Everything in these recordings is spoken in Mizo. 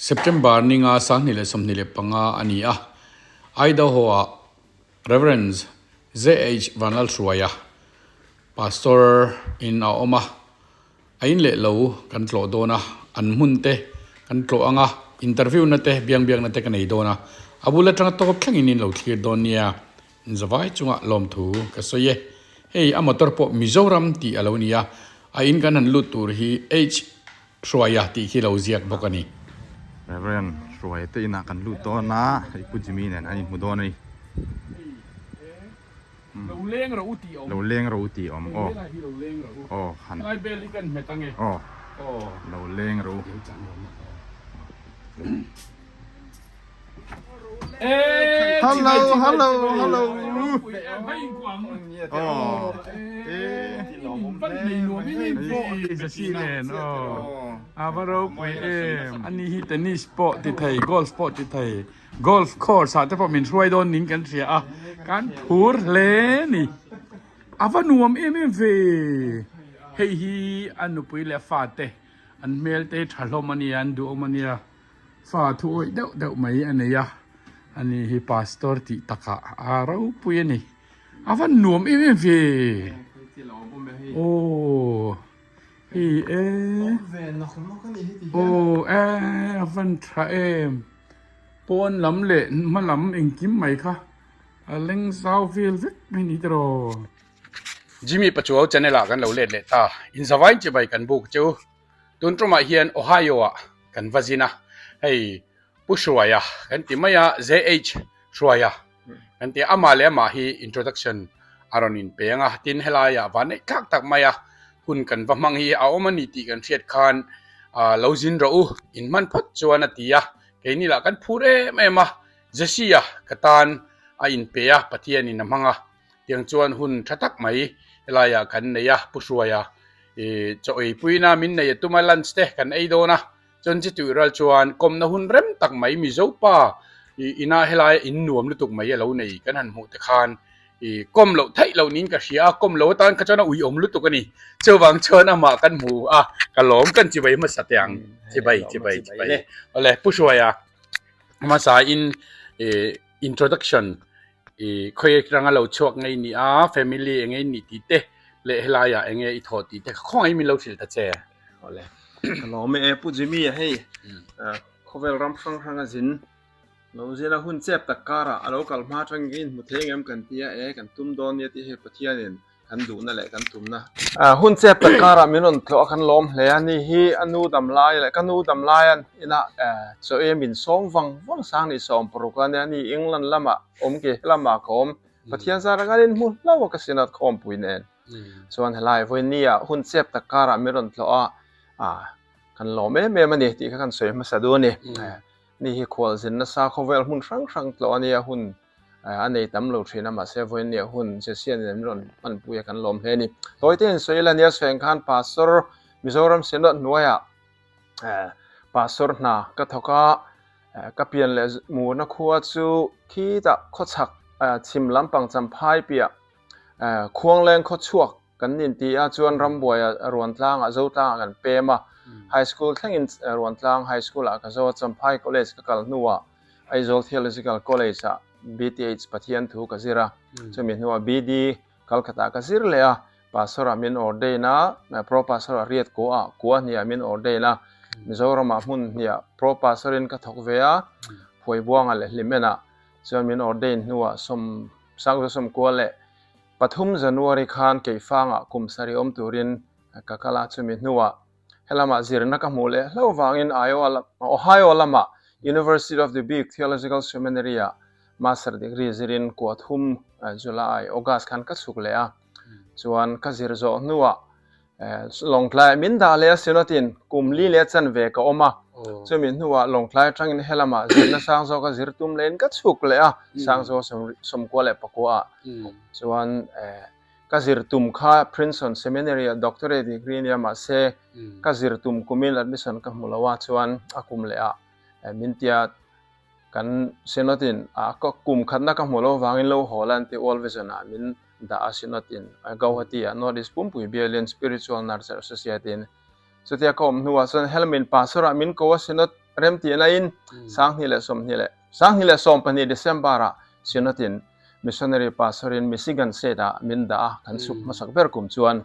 September ninga 2025 a ni a, Idaho-ah Rev. JH Vanlalhruaia, Pastor in a awm a, a in leh lo kan tlawh dawn a, an hmun te kan tlawh ang a, interview na te biang biakna te ka nei dawn a, a bul atanga tawp thlengin in lo thlir dawn nia. Zavai chunga lawmthu ka sawi e. Hei a motor pawh Mizoram tih a lo ni a, a in kan han lut tur hi H Hruaia tih khi lo ziak bawk a ni. Reverend Hruaia te inah kan lut dawn a, hei Pu Jimmy nen an inhmu dawn a ni. Lo leng rawh u tih awm. Lo leng rawh u tih awm aw. Helai hi lo leng rawh u. Aw han. Helai bel hi kan hmet ange. Aw. Aw. Lo leng rawh u. Hello hello hello aw A va ropui em ani hi tennis pawh ti thei golf pawh ti thei golf course ah te pawh min hruai dawn ning kan hria a kan phur hle ni a va nuam em em ve hei hi a nupui leh a fate an hmel te tha hlawm ania an duhawm ania. Fa thu awih deuh deuh mai a nei a, ani hi pastor tih takah a ropui a ni. A va nuam em em ve. Aw hei e aw e a van tha em. Pawn lam leh hma lam engkim mai kha a leng zau vel vek mai ni tiraw. Jimmy Pachuau channel ah kan lo let leh ta. Inzavain chibai kan buk chu. Tun tumah hian Ohio ah kan va zin a, hei Pu Hruaia kan ti mai a, JH Hruaia kan ti a, amah leh amah hi introduction a rawn in pe ang a, tin helaiah van neih thlak tak mai a, hun kan va hmang hi a awm a ni tih kan hriat khan lo zin rawh u, in hman phawt chuan a ti a, keini lah kan phur em em a, Jesse-a ka tan a inpe a, Pathianin a hmang a. Tiang chuan hun tha tak mai helaiah kan nei a, Pu Hruaia i chaw eipuina min nei a tum a, lunch te kan ei dawn a, chuan chi tuih ral chuan kawmna hun rem tak mai Mizo pa i inah helaia in nuam lutuk mai a lo nei kan han hmuh te khan i kawm loh theih loh niin ka hria a, kawm lo atan kha chuan a uiawm lutuk a ni. Chuvang chuan amah kan hmu a, ka lawm kan chibai hmasa teh ang, chibai chibai chibai. Awle Pu Hruaia hmasa in i introduction I khawi atanga lo chhuak ngei ni a, family eng nge i nih tih te leh helaiah eng nge i thawh tih te kha khawngaih min lo hrilh ta che. Awle, ka lawm e Pu Jimmy a hei khawvel ram hrang hrang a zin lo zin a hun chep tak karah a lo kal hma atangin ka inhmu thei engem kan tia e kan tum dawn nia tih hei Pathianin kan duhna leh kan tumna. Hun chep tak karah min rawn tlawh a kan lawm hle a ni hi a nu dam lai leh ka nu dam laia inah chaw ei min sawm vang vang sang ni 60 a nia ni England lamah awm ke helamah ka awm Pathian zara kan inhmu hlauh a ka sinat khawmpui nen chuan helai vawinia hun chep tak karah min rawn tlawh a kan lawm em em a ni tih kha kan sawi hmasa duh a ni ni hi khualzin nasa khawvel hmun hrang hrang tlawh a nia hun a nei tam lo thin a, mahse vawinia hun Jesian in an rawn hmanpui a kan lawm hle a ni. Tawite in sawi ila nia sawi ang khan Pastor Mizoram Synod hnuaiah Pastor hna ka thawk a, ka pian leh murna khua chu khitah khawchhak chhim lampang Champhai piah Khuangleng khawchhuak kan inti a, chuan Rambuaia Ruantlangah Zotlangah kan pem a, High School thlengin Ruantlang High School ah ka zo a, Champhai College ka kal hnuah Aizawl Theological College ah BTH Pathian thu ka zir a, chumi hnuah BD Calcutta ka zir leh a, Pastor ah min ordain a, Pro Pastor ah Riat kua ah kua hnih ah min ordain a, Mizoram ah hmun hnih ah Pro Pastor in ka thawk ve a, Phuaibuanga leh Hlimen ah chuan min ordain hnuah 1993 January khan Keifangah kum sarih awm turin ka kal a, chumi hnuah Helamah zirna ka hmuh leh hlauh vangin Iowa Ohio lamah University of Dubuque Theological Seminary ah Master degree zirin kua thum July, August khan ka chhuk leh a. Chuan ka zir zawh hnuah Lawngtlai min dah leh a Synod-in kum li leh chanve ka awm a. Chumi hnuah Lawngtlai atangin helamah zirna sang zawka zir tum lehin ka chhuk leh a, sang zawk 99 ah. Chuan Ka zir tum kha Princeton Seminary ah Doctorate degree ania mahse ka zir tum kumin admission ka hmu lo a chuan a kum leh ah min tia kan Synod in a kum khatna ka hmu lo vangin lo haw la an ti World Vision ah min dah a Synod in Gauhati ah North East Pumpui Bialin Spiritual Nurture Society in chutia ka awm hnuah chuan Helmin Pastor ah min ko a Synod. remtihna in 2020 leh 2012 December ah Synod in Missionary Pastor in Michigan State ah min dah a, kan chhuk hmasak ber kum chuan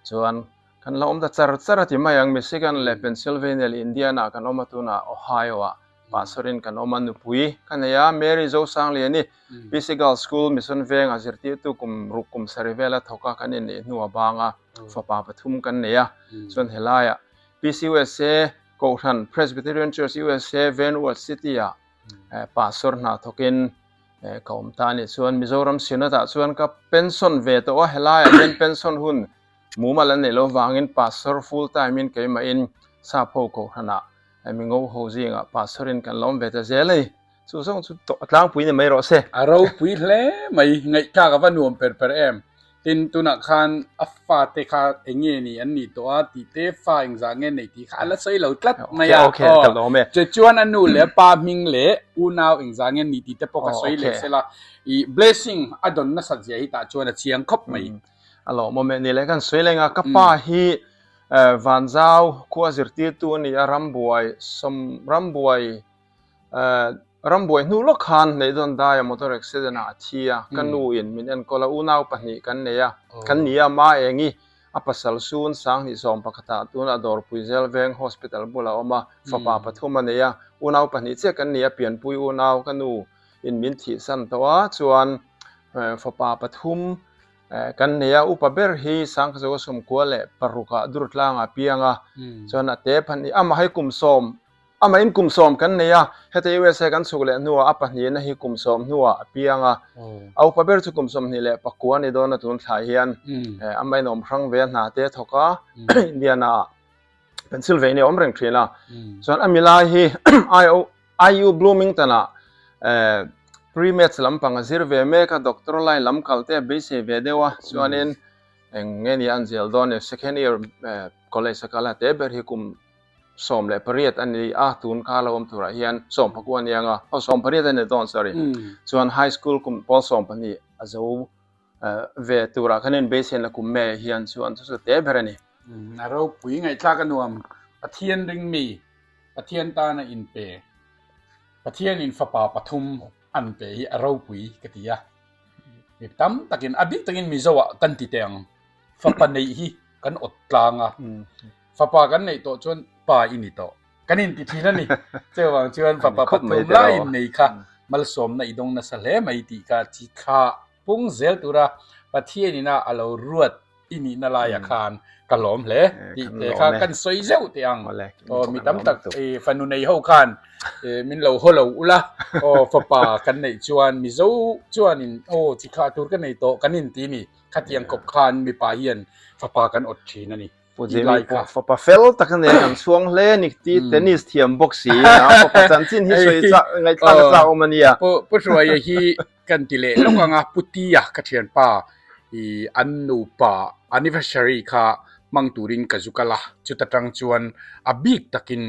chuan kan la awm ta char char a ti mai ang. Michigan leh Pennsylvania leh Indiana ah kan awm a, tunah Ohio ah Pastor in kan awm a, nupui ka nei a, Mary Zosangliani PC Girls School Mission Vengah zirtirtu kum ruk kum sarih vel a thawk a, kan inneih hnu a bang a, fapa pathum kan nei a, chuan helaiah PCUSA Kohhran Presbyterian Church USA Van Wert City ah Pastor hna thawkin ka awm ta a nih chuan Mizoram Synod ah chuan ka pension ve tawh a, helaiah hian pension hun mumal an neih loh vangin Pastor full time in keimahin Sap ho Kohhran ah mingo ho zingah Pastor in kan la awm ve ta zel a ni. Chu zawng chu tlangpui ni mai rawh se. A ropui hle mai, ngaihthlak a va nuam per per em. Tin, tunah khan a fate kha eng nge ni an nih tawh a tih te, fa engzah nge neih tih kha a la sawi lo tlat mai a. Che chuan a nu leh a pa hming leh unau engzah nge nih tih te pawh kha sawi leh sela, i blessing a dawn nasat zia hi tah chuan a chiang khawp mai. A lawmawm e, ni leh kan sawi leng a, ka pa hi Vanzau khua zirtirtu a ni a, rambuai sawm rambuai Rambuai hnu lawk khan Neihdawn daia motor accident ah a thi a, ka nu in min enkawl a, unau pahnih kan nei a, kan ni a, Ma Engi a pasal sun 2011 ah tunah Dawrpui Zel Veng Hospital bulah a awm a, fapa pathum a nei a, unau pahnih chiah kan ni a, pianpui unau ka nu in min thihsan tawh a, chuan fapa pathum kan nei a, upa ber hi 1996 ah Durtlang ah a piang a, chuan a te pahnih amah hi kum sawm Amah in kum sawm kan nei a, heta USA kan chhuk leh hnuah a pahnihna hi kum sawm hnuah a piang a. A upa ber chu kum 24 a ni dawn a tun thlai hian amah in awm hrang ve a hna te a thawk a, Indiana ah Pennsylvania a awm reng thin a. Chuan a milai hi IU Bloomington ah pre-meds lampang a zir ve mek a, doctor line lam kal te a beisei ve deuh a, chuanin eng nge ni a an zel dawn ni second year college a kal a, te ber hi kum 18 a ni a, tun kha lo awm turah hian 19 a ni ang a, aw 18 a ni dawn sorry, chuan high school kum pawl 12 a zo ve turah khan inbeisen a kum me hian chuan chu chu te ber a ni. A ropui ngaihthlak a nuam, Pathian ring mi, Pathian tana inpe, Pathianin fapa pathum an pe hi a ropui ka ti a, mi tam takin a bik takin Mizo ah kan ti teh ang, fapa neih hi kan awt tlang a. Fapa kan neih tawh chuan pa i ni tawh. Kan inti thin a ni. Chuvang chuan fapa pathum lai in nei kha malsawmna i dawng nasa hle mai tih kha chi thla pung zel tura Pathian ina a lo ruat i nihna laiah khan ka lawm hle tih te kha kan sawi zeuh teh ang. Aw mi tam tak fanu nei ho khan min lo haw lo ula aw fapa kan neih chuan Mizo chuanin aw chi thlah tur ka nei tawh kan inti ni. Khatiang kawp khan mipa hian fapa kan awt thin a ni. Pu Jimmy pawh fapa fel tak a nei a, kan chhuang hle a ni ti tennis thiam bawk si a, fapa chanchin hi sawi chak ngaihthlak a chak awm a nia. Pu Pu Hruaia hi kan ti leh lawk ang a, Pu Tia ka thianpa i an nupa anniversary kha hmang turin ka zu kal a, chuta tang chuan a bik takin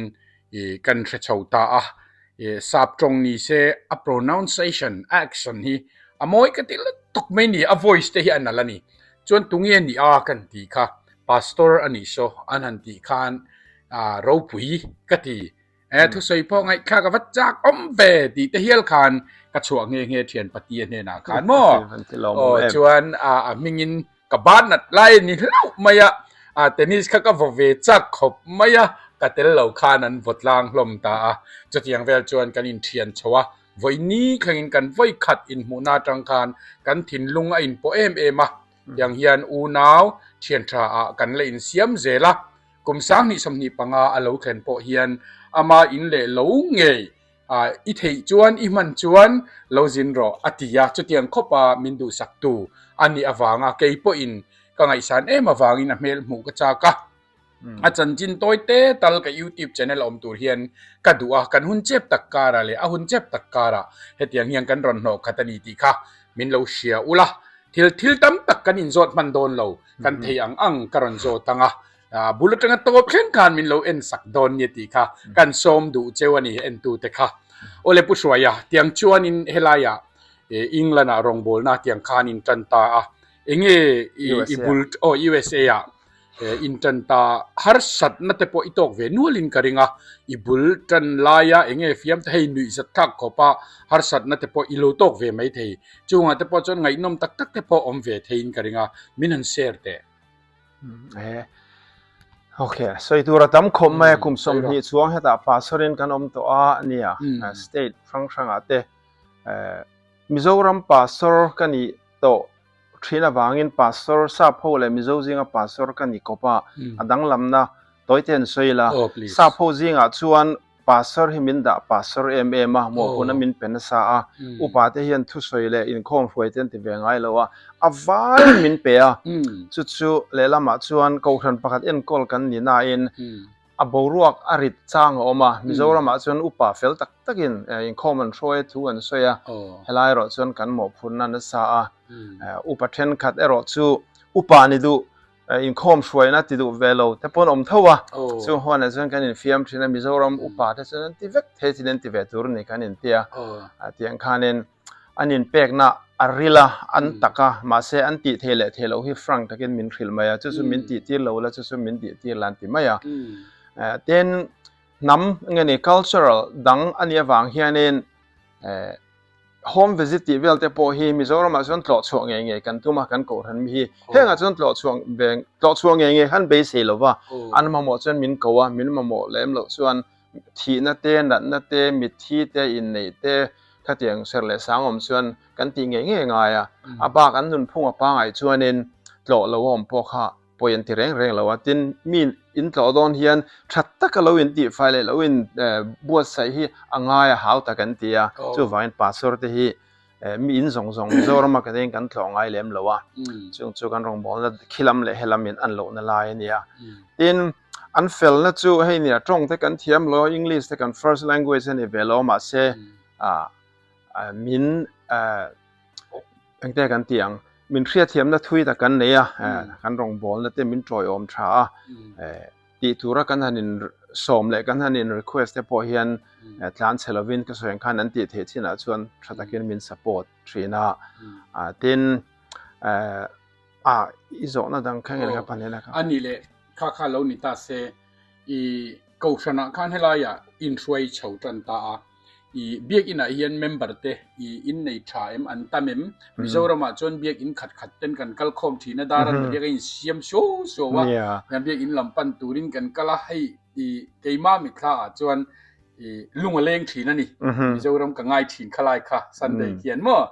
i kan hre chho ta a, i sap tawng ni se a pronunciation a action hi a mawi ka ti lutuk mai ni, a voice te hi a nalh a ni. Chuan tunge ni a kan tih kha Pastor a nih saw an han tih khan ah ropui ka ti. Eh thusawi pawh ngaihthlak a va chak awm ve tih te hial khan ka chhuah nghe nghe thian Patia hnenah khan maw. Aw chuan ah a hmingin ka ban nat lai a ni hlauh mai a, ah tennis kha ka vaw ve chak khawp mai a, ka tel lo khan an vaw tlang hlawm ta a. Chutiang vel chuan kan inthian chho a, vawi thlengin kan vawi khat inhmuhna atang khan kan thinlung a inpawh em em a, tiang hian unau thian tha ah kan la insiam zel a, kum 2025 a lo thlen pawh hian ama in leh lo ngei ah i theih chuan i hman chuan lo zin rawh a ti a, chutiang khawpa min duhsak tu a nih avanga kei pawhin ka ngaihsan em avangin a hmel hmuh ka chak a. A chanchin tawi te tal ka YouTube channel awm tur hian ka duh a, kan hun chep tak karah leh a hun chep tak karah hetiang hian kan rawn hnawh khat a ni tih kha min lo hria ula, thil thil tam tak kan inzawt hman dawn lo, kan thei ang ang ka rawn zawt ang a, bul atanga tawp thleng khan min lo en sak dawn nia tih kha kan sawm duh cheu a ni entute kha. Awle Pu Hruaia, tiang chuanin helaiah England ah rawngbawlna tiang khan in tan ta a, enge i bul aw USA ah. Intan ta harsatna te pawh i tawk ve nualin ka ring a, i bul tan laia eng nge fiam te hei nuihzat thlak khawpa harsatna te pawh i lo tawk ve mai thei. Chungah te pawh chuan ngaihnawm tak tak te pawh awm ve theiin ka ring a, min han share teh. Ok, sawi tur a tam khawp mai a, kum 20 chuang hetah pastor-in kan awm tawh a nia, state hrang hrangah te Mizoram pastor ka nih tawh Thin avangin Pastor Sap ho leh Mizo zinga Pastor ka ni kawp a, a danglamna tawite an sawi la. Sap ho zingah chuan Pastor hi min dah Pastor em em a, mawhphurhna min pe nasa a, upa te hian thusawi leh inkhawm hruai te an ti ve ngai lo a, a vaiin min pe a. Chu chu lehlamah chuan Kohhran pakhat enkawl kan ni nain A boruak a rit chang a awm a, Mizoramah chuan upa fel tak takin inkhawm an hruai thu an sawi a, helai erawh chuan kan mawhphurhna nasa a, upa thenkhat erawh chu upa ni duh, inkhawm hruaina ti duh ve lo te pawn awm tho a, chung huanah chuan kan infiam thin a, Mizoram upa te chuan an ti vek thei chin an ti ve tur a ni kan inti a, tiang khanin An inpekna a ril a, an tak a, mahse an tih thei leh thei loh hi frank takin min hrilh mai a, chu chu min tih tir lo la, chu chu min tih tir la an ti mai a. Tin, hnam nge ni cultural dang a nih avang hianin home visit tih vel te pawh hi Mizoramah chuan tlawh chhuah ngei ngei kan tum a, kan kohhran mi hi. Hengah chuan tlawh chhuah ve tlawh chhuah ngei ngei khan beisei lo va, an mamawh chuan min ko a, min mamawh lem loh chuan Thihna te, natna te, mitthi te, inneih te, khatiang serh leh sang awm chuan kan tih ngei ngei ngai a. A bak an nunphung a pangai chuanin tlawh lo a awm pawh kha pawi an ti reng reng lo a. Tin, mi in tlawh dawn hian tha taka lo in tihfai leh lo in buatsaih hi a ngai a hau tak an ti a. Chuvangin pastor te hi Mi in zawng zawng Mizorama kan eng kan tlawh ngai lem lo a, chung chu kan rawngbawlna khilam leh helam in an lohna lai a nia. Tin, an felna chu hei nia tawng te kan thiam lo, English te kan first language a ni ve lo mahse min engte kan ti ang, min hriatthiamna thui tak kan nei a, kan rawngbawlna te min tawiawm tha a, tih tura kan han in sawm leh kan han in request te pawh hian tlan chhe lovin ka sawi ang khan an tih theih chinah chuan tha takin min support thin a, tin a i zawhna dang kha nge ka pan leh a ni leh kha kha lo ni ta se i kohhranah khan helaiah inhruai chho tan ta a. I biakin ah hian member te i in nei tha em an tam em? Mizoram ah chuan biakin khat khat ten kan kal khawm thin a dar an pariat a in siam suau suau a hian biakin lam pan turin kan kal a hei i keimah mitthla ah chuan i lung a leng thin a ni Mizoram ka ngai thin khalai kha Sunday khian maw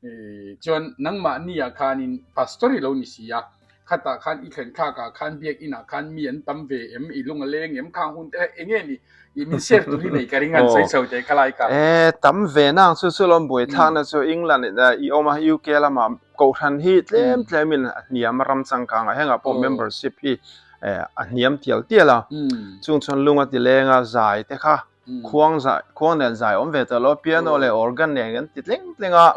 i chuan nangmahni ah khanin pastor i lo ni si a. Khatah khan i thlen thlakah khan biakinn ah khan mi an tam ve em, i lung a leng em, khang hun te eng nge ni i min share tur hi nei ka ring an sawi chho teh khalai ka. E, tam ve nang chu chu lawm buai thlakna chu England i awm a UK lama kohhran hi tlem tlem in a hniam a ram changkang ah hengah pawh membership hi a hniam tial tial a, chung chuan lung a ti leng a zai te kha khuang zai khuang nen zai awm ve tawh lo piano leh organ nen kan ti tleng tleng a,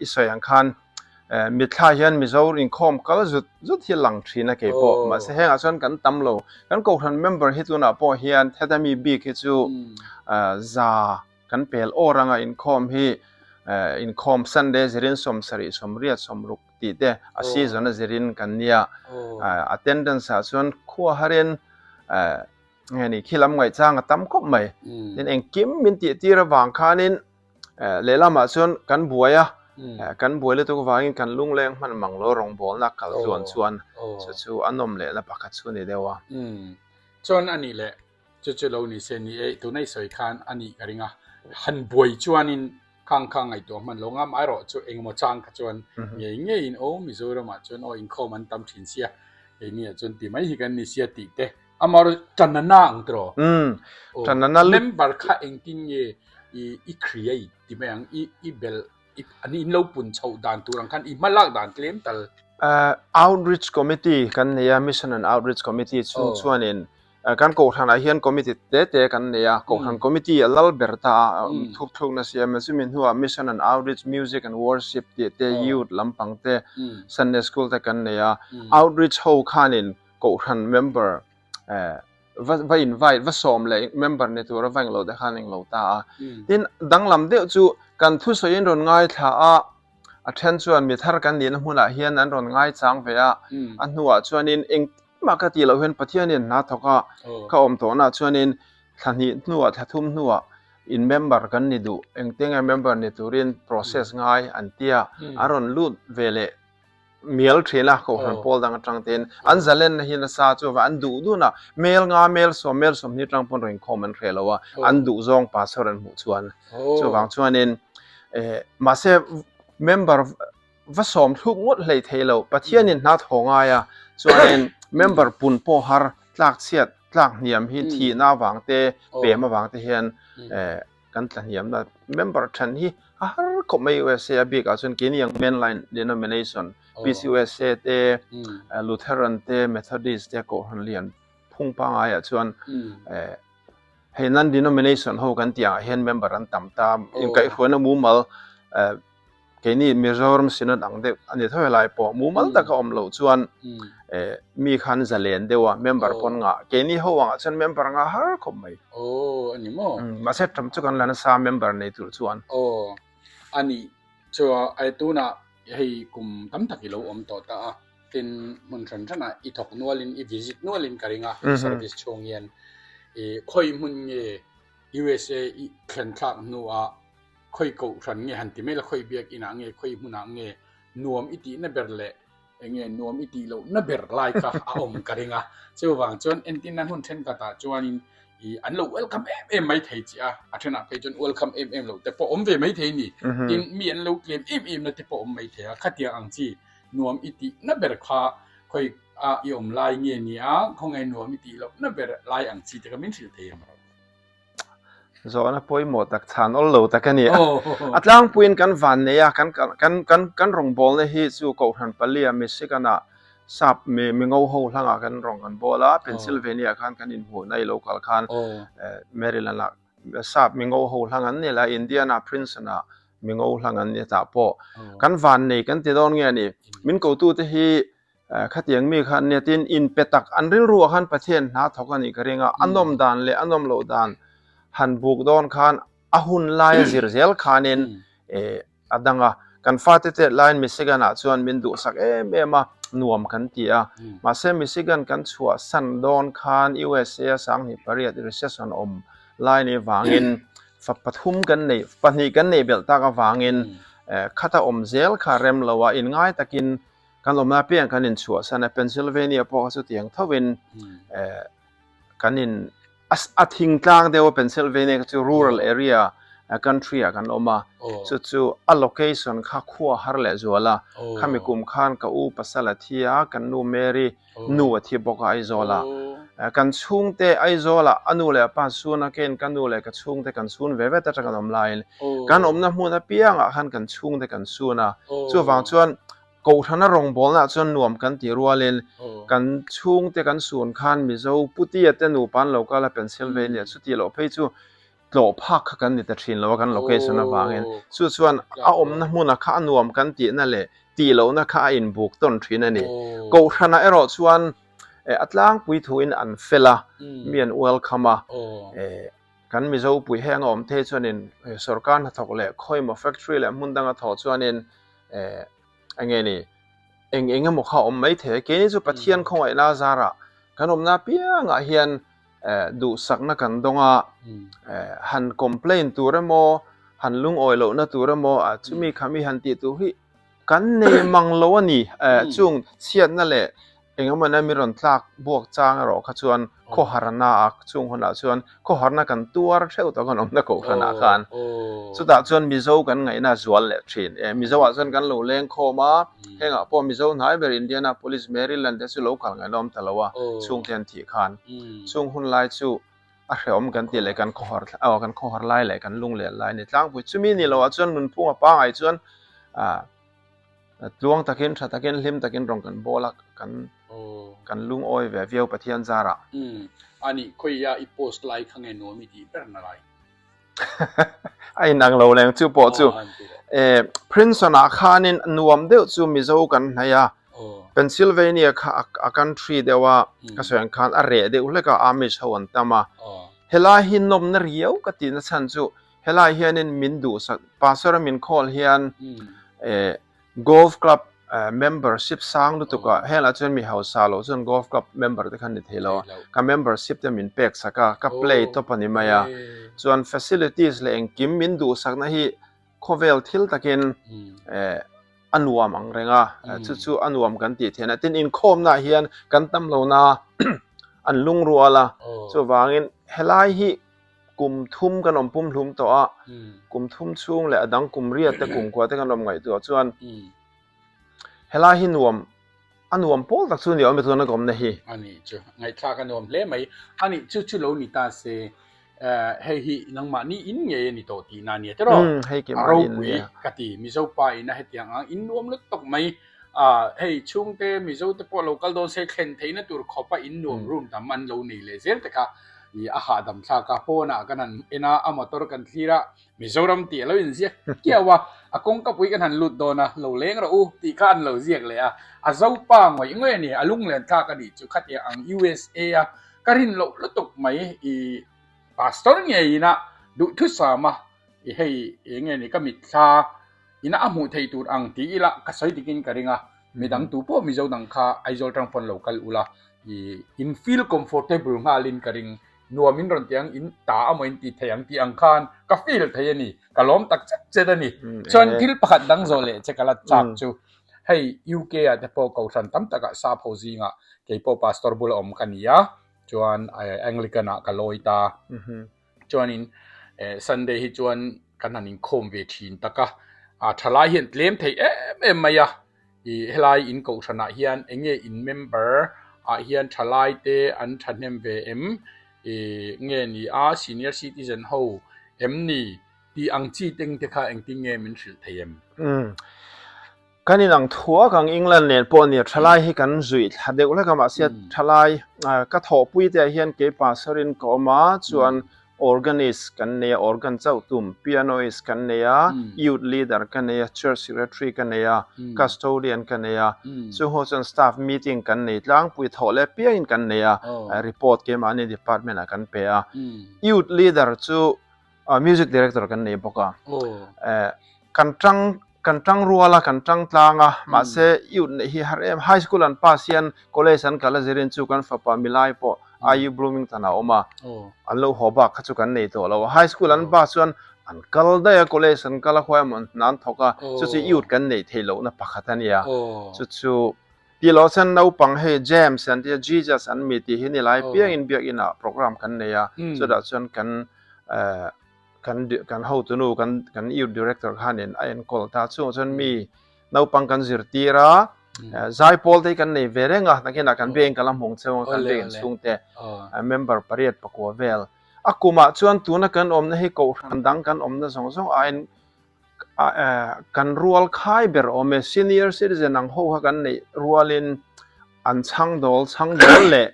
i sawi ang khan Mitthla hian Mizo inkhawm kal zut zut hi lang thin a kei pawh. Mahse hengah chuan kan tam lo. Kan Kohhran member hi tunah pawh hian heta mi bik hi chu za kan pel awr anga inkhawm hi inkhawm Sunday zirin 70, 80, 60 tih te a season a zirin kan nia. Attendance ah chuan khua harin nge ni khi lam ngaihchang a tam khawp mai. Tin engkim min tih tir avang khanin Lehlamah chuan kan buai a, kan buai lutuk avangin kan lungleng hman mang lo rawngbawlna kal tluan chuan chu chu a nawm lehna pakhat chu a ni deuh a. Chuan a nih leh chu chu lo ni se ni e, tuna i sawi khan a nih ka ring a, han buai chuanin khang kha ngaihtuah hman lo ngam erawh chu engemaw chang kha chuan ngei ngeiin aw Mizoramah chuan aw inkhawm an tam thin sia, keiniah chuan ti mai hi kan ni sia tih te amaherawhchu tanana ang tiraw? Tanana member kha engtin nge i i create ti mai ang i i bel i an in lo pun chhoh dan tur ang khan i hma lak dan tlem tal. Outreach Committee kan nei a, Mission and Outreach Committee chhung chuanin kan kohhranah hian committee te te kan nei a, kohhran committee a lal ber ta a, thukthlukna siam a, chumi hnuah Mission and Outreach, Music and Worship tih te, Youth lampang te, Sunday School te kan nei a, Outreach ho khanin kohhran member va va invite va sawm leh member ni tura va englo te khan englo ta a tin danglam deuh chu kan thusawiin rawn ngaithla a a then chuan mi thar kan nihna hmunah hian an rawn ngaichang ve a a hnuah chuanin eng. mah ka tih loh hian Pathianin hna thawk a ka awm tawhnaah chuanin thla hnih hnuah thla thum hnuah in member kan ni duh engte nge member ni turin process ngai an tia a rawn lut ve leh mial thin a kohhran pawl dang atang ten an zalenna hi nasa chu an duh dun a mel nga mel sawm mel sawmhnih atang pawn rawn inkhawm an hreh lo a an duh zawng pastor an hmuh chuan chuvang chuanin eh mahse member va sawm thluk ngawt hlei thei lo Pathianin hna thaw ngai a chuanin member pun pawh har tlak chhiat tlak hniam hi thihna avang te pem avang te hian eh kan tla hniam na member then hi a har khawp mai USA a bik ah chuan keini ang mainline denomination PCUSA te Lutheran te Methodist te kohhran lian phung pangai ah chuan eh hei non denomination ho kan tih ang ah hian member an tam ta inkaihhruaina mumal eh Keini Mizoram Synod ang deuh a ni tho helai pawh mumal taka awm loh chuan eh mi khan zalen deuh a member pawn ngah keini ho angah chuan member ngah har khawp mai. Aw a ni maw? Mahse tam chu kan la nasa member nei tur chuan. Aw a nih chuan ai tunah hei kum tam tak i lo awm tawh ta a tin hmun hran hranah i thawk nualin i visit nualin ka ring a service chhung hian i khawi hmun nge USA i thlen thlak hnuah Khawi kohhran nge han ti mai la, khawi biakinah nge, khawi hmunah nge nuam i tihna ber leh enge nuam i tih lohna ber lai kha a awm ka ring a. Chuvang chuan entirna hmun thenkhatah chuanin ih an lo welcome em em mai thei che a, a thenah phei chuan welcome em em loh te pawh awm ve mai thei a ni. Tin, mi an lo tlem em em na te pawh awm mai thei a, khatiang ang chi nuam i tihna ber kha khawi a i awm lai nge ni a, khawnge nuam i tih lohna ber lai ang chi te kha min hrilh thei em? Zawhna pawimawh tak chhan awl lo tak a ni a. A tlangpuiin kan van nei a, kan kan kan kan rawngbawlna hi chu Kohhran Palia Michigan-ah sap mi mi ngo ho hlangah kan rawng kan bawl a, Pennsylvania khan kan inhmuhna i lo kal khan Maryland-ah sap mi ngo ho hlang an ni la, Indiana Princeton-ah mi ngo hlang an ni tah pawh kan van nei kan ti dawn nge a ni. Min kotute hi Khatiang mi khan nia tin inpe tak an rilruah khan Pathian hna thawk a nih ka ring a, a nawm dan leh a nawm loh dan han buk dawn khan a hun lai a zir zel khanin a dang a. Kan fate tet laiin Michigan ah chuan min duhsak em em a, nuam kan ti a. Mahse Michigan kan chhuahsan dawn khan USA a 2008 recession awm lai ni vangin fa pathum kan neih pahnih kan neih belh tak avangin khata awm zel kha rem lo a, inngai takin Kan awmna apiang kan inchhuahsan a, Pennsylvania pawh kha chutiang thovin kan in a thingtlang deuh a Pennsylvania kha chu rural area country ah kan awm a, chu chu a location kha khua har leh zual a, khami kum khan ka u pasal a thi a, kan nu Mary nu a thi bawk a Aizawl ah, kan chhungte Aizawl ah a nu leh a pa sun a, keiin ka nu leh ka chhungte kan sun ve vet atang kan awm laiin kan awmna hmun apiang ah khan kan chhungte kan sun a, chuvang chuan Kohhrana rawngbawlnaah chuan nuam kan tih rualin kan chhungte kan sun khan Mizo Putia te nupa an lo kal a Pennsylvania chuti loh phei chu tlawh phak kha kan ni ta thin lo a kan location avangin chu chuan a awmna hmuna kha a nuam kan tihna leh tih lohna kha a inbuk tawn thin a ni. Kohhranah erawh chuan a tlangpui thuin an fel a, mi an welcome a, kan Mizo pui heng a awm thei chuanin sorkar hnathawk leh khawimaw factory leh hmun danga thawh chuanin eh enge ni eng eng emaw kha awm mai thei a keini chu Pathian khawngaihna zarah kan awmna apiangah hian eh duhsakna kan dawng a eh han complain tur emaw han lungawi lohna tur emaw a chumi khami han tih tur hi kan nei mang lo a ni eh chung chhiatna leh Eng emaw nen mi rawn tlak buak chang erawh kha chuan khawharna a chung hunah chuan khawharna kan tuar theuh tawh kan awmna kohhranah khan chutah chuan Mizo kan ngaihna a zual leh thin. Eh Mizo ah chuan kan lo leng khawm a, hengah pawh Mizo hnai ber Indianapolis, Maryland te chu lo kal ngaihna awm ta lo a, chhungte an thih khan chung hun lai chu a hrehawm kan tih leh kan khawhar aw kan khawhar lai leh kan lunglen lai a ni tlangpui. Chumi ni loah chuan nunphunga pangai chuan ah Tluang takin, tha takin, hlim takin rawn kan bawl a, kan kan lungawi ve viau Pathian zarah. Umm, ani khawiah i post lai kha nge nuam i tih ber na lai? A inang lo leng chu pawh chu. Eh, Princeton-ah khanin nuam deuh chu Mizo kan hnaih a, Pennsylvania kha a country deuh a, ka sawi ang khan a reh deuh hlek a, Amish ho an tam a. Helai hi nawmna riau ka tihna chhan chu Helai hianin min duhsak, Pastor-a min call hian eh golf club Membership sang lutuk a, hengah chuan mi hausa loh chuan golf club member te khan ni thei lo a, ka membership te min pek sak a, ka play tawp a ni mai a, chuan facilities leh engkim min duhsakna hi khawvel thil takin a nuam ang reng a, chu chu a nuam kan tih theihna tin inkhawmnaah hian kan tam lohna an lungrual a, chuvangin helai hi kum thum kan awm pumhlum tawh a, kum thum chhung leh a dang kum riat te kum kua te kan awm ngaihtuah chuan helai hi nuam a nuam pawl tak chu ni awm e tuna ka awmna hi. A nih chu, ngaihthlak a nuam hle mai. A nih chu chu lo ni ta se, hei hi nangmahni in ngei a ni tawh tihna a nia tiraw? A ropui ka ti, Mizo pa ina hetiang ang in nuam lutuk mai. Hei chhungte Mizo te pawh lo kal dawn se thlen theihna tur khawpa in nuam room tam an lo nei leh zel te kha i a hahdam thlak a, pawnah kan han en a, a motor kan thlir a, Mizoram tih a lo inziak kiau a, a kawngkapui kan han lut dawn a, lo leng rawh u tih kha an lo ziak leh a, a zopa ngawih ngawih a ni, a lunglen thlak a nih chu khatiang ang USA a ka rin loh lutuk mai i pastor ngeiin a duhthusam a, i hei enge ni ka mitthla Ina a hmuh theih tur ang ti ila ka sawi dikin ka ring a, midang tu pawh Mizo dang kha Aizawl tang pawn lo kal ula i in feel comfortable nghalin ka ring, nuam in rawn ti ang, in ta amaw in ti thei ang tih ang khan ka feel thei a ni, ka lawm tak chet chet a ni. Chuan thil pakhat dang zawh leh che ka la chak chu hei UK ah te pawh kohhran tam takah sap ho zingah kei pawh pastor bula awm ka ni a, chuan Anglican ah ka lawi ta. Chuanin Sunday hi chuan kan han inkhawm ve thin tak a, a thalai hian tlem thei em em mai a, ih helai in kohhranah hian eng nge in member ah hian thalai te an thahnem ve em, ih nge ni a senior citizen ho em ni tih ang chi teng te kha engtin nge min hrilh thei em? Kan inang thuak ang England nen pawh nia thalai hi kan zuih thla deuh hlek a mahse thalai ka thawhpui te ah hian kei pastor in ka awm a chuan organist kan nei a organ chauh tum pianoist kan nei a youth leader ka nei a church secretary ka nei a custodian ka nei a chung ho chuan staff meeting kan nei tlangpui thawh leh piangin kan nei a report keimahni department ah kan pe a youth leader chu music director kan nei bawk a kan tang Kan tang rual a, kan tang tlang a, mahse youth neih hi har em. High school an pass hian college an kal a zirin chu kan fapa milai pawh IU Bloomington ah a awm a, an lo haw bak kha chu kan nei tawh lo a. High school an pass chuan an kal daih a, college an kal a, khuai emaw hna an thawk a, chu chu youth kan neih theih lohna pakhat a nia. Chu chu tih loh chuan naupang hei James an tia Jesus an mi tih hi ni lai piangin biakinah program kan nei a, chutah chuan kan kan kan hotunu kan kan youth director khanin a enkawl ta chungah chuan mi naupang kan zirtir a zaipawl te hi kan nei ve reng a nakinah kan bank a la hmung cheu a kan bank chhungte member pariat pakua vel a kumah chuan tuna kan awmna hi kohhran dang kan awmna zawng zawng aiin kan rual khai ber awm e senior citizen ang ho kha kan neih rualin an chhang dawl chhang dawl leh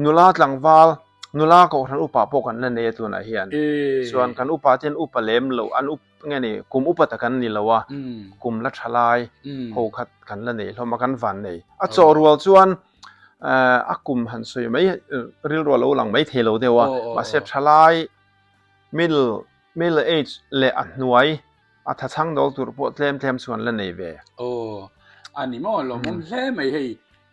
Nula tlangval, nula kohhran upa pawh kan la nei a tunah hian. Chuan kan upa te hian upa lem lo, an up nge ni, kum upa tak an ni lo a, kum la tha lai ho khat kan la nei hlawm a, kan van nei. A chawh rual chuan a kum han sawi mai rilru a lo lang mai thei lo deuh a, mahse tha lai middle middle age leh a hnuai a tha chhang dawl tur pawh tlem tlem chuan la nei ve. Aw, a ni maw, lawmawm hle mai hei